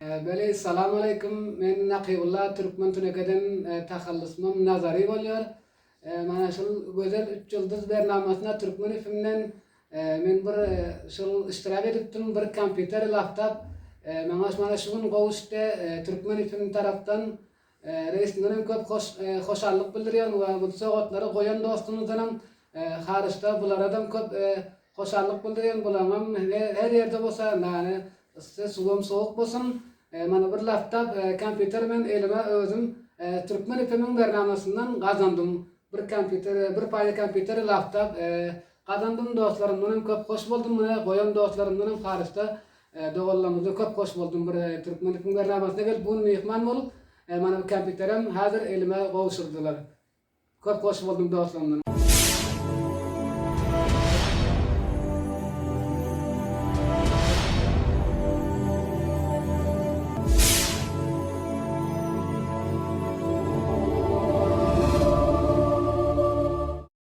Beli salam aleýkum men Nakybulla türkmen tünekeden tahallysymam Nazary bolýar. Mana şul gözel üç ýyldyz bernamasyna türkmen üfimden men bir şul iştirak edipdim bir kompýuter laptop maňa mana şu gün gowuşdy türkmen üfim tarapdan Reýsmden hem köp hoş hoşallyk bildirýän we bu sowgatlary goýan dostumyzdanam haryçda bularadam köp hoşallyk bildirýän bulaňam her ýerde bolsa nany yssy suwam sowuk bolsun mana bir laptop kompýuter men elime özüm türkmen ipimiň bernamasyndan gazandym bir kompýuter bir paýa kompýuter laptop gazandym dostlarymdan hem köp hoş boldum muny goýan dostlarymdan hem haryçda Doganlarymyzdan köp hoş boldum bir türkmen ipiň bernamasyna gelip bu gün myhman bolup mana bu kompýuterem häzir elime gowşurdylar. Köp hoş boldum dostlarymdan.